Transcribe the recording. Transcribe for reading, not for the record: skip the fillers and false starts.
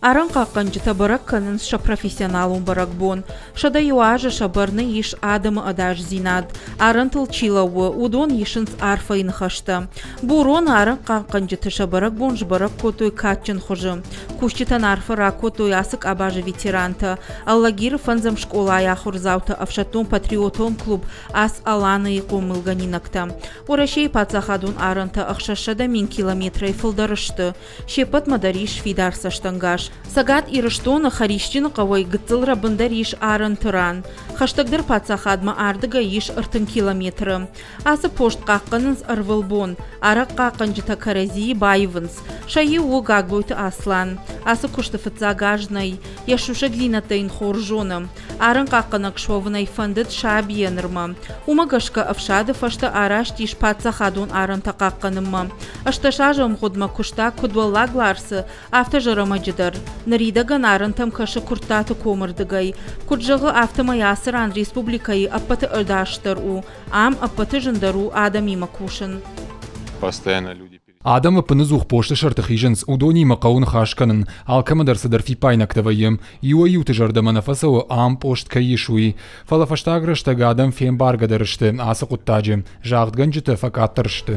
Арӕнхъахъхъӕнджытӕ бӕрӕг кӕнынц сӕ профессионалон бӕрӕгбон. 101 азы сӕ бӕрны ис адӕмы ӕдасдзинад. Арӕнтыл чи лӕууы, уыдон исынц арфӕйы ныхӕстӕ. Буроны арӕнхъахъхъӕнджыты сӕ бӕрӕгбон сбӕрӕг кодтой кадджын хуызы. Кусджытӕн арфӕ ракодтой ацы къабазы ветерантӕ, Алагиры фӕндзӕм скъолайы ахуырдзаутӕ ӕфсӕддон-патриотон клуб Ас-Аланы-йы хъомылгӕнинӕгтӕ. Уӕрӕсейы паддзахадон арӕнтӕ 600 000 километрӕй фылдӕр сты. Се ппӕтмӕ дӕр ис фидар цӕстӕнгас. Цӕгат Ирыстоны Хӕрисджыны хъӕуӕй гыццыл рӕбындӕр ис арӕнты ран. Хӕстӕгдӕр паддзахадмӕ ардыгӕй ис 30 километры. Ацы пост хъахъхъӕнынц ӕрвылбон. Арӕхъхъахъхъӕнджытӕ кӕрӕдзийы баивынц. Сӕ иу у Гаглойты Аслан. Ацы куысты фыццаг аз нӕй. Йӕ сусӕгдзинӕдтӕ йын хорз зоны. Арӕнхъахъхъӕнӕг суӕвын ӕй фӕндыд сабийӕ нырмӕ. Уымӕ гӕсгӕ ӕфсады фӕстӕ араст ис паддзахадон арӕнтӕ хъахъхъӕнынмӕ. 18 азы ӕмгъуыдмӕ куыста куыд Уӕллаг Ларсы, афтӕ Зӕрӕмӕджы дӕр. Ныридӕгӕн арӕнтӕм кӕсы Куырттаты комы рдыгӕй. Куыд зӕгъы, афтӕмӕй ацы ран республикӕйы ӕппӕты ӕдасдӕр у. Ам ӕппӕты зындӕр у адӕмимӕ кусын. Постоянно люди Адӕм ӕппыныдзух посты сӕрты хизынц, уыдонимӕ хъӕуы ныхас кӕнын, алкӕмӕ дӕр цыдӕр фиппаинӕгтӕ вӕййы. Иуӕй-иуты зӕрдӕмӕ нӕ фӕцӕуы, ам пост кӕй ис, уый. Фӕлӕ фӕстаг рӕстӕг адӕм фембаргӕдӕр сты ацы хъуыддаджы, загъдгӕнджытӕ фӕкъаддӕр сты.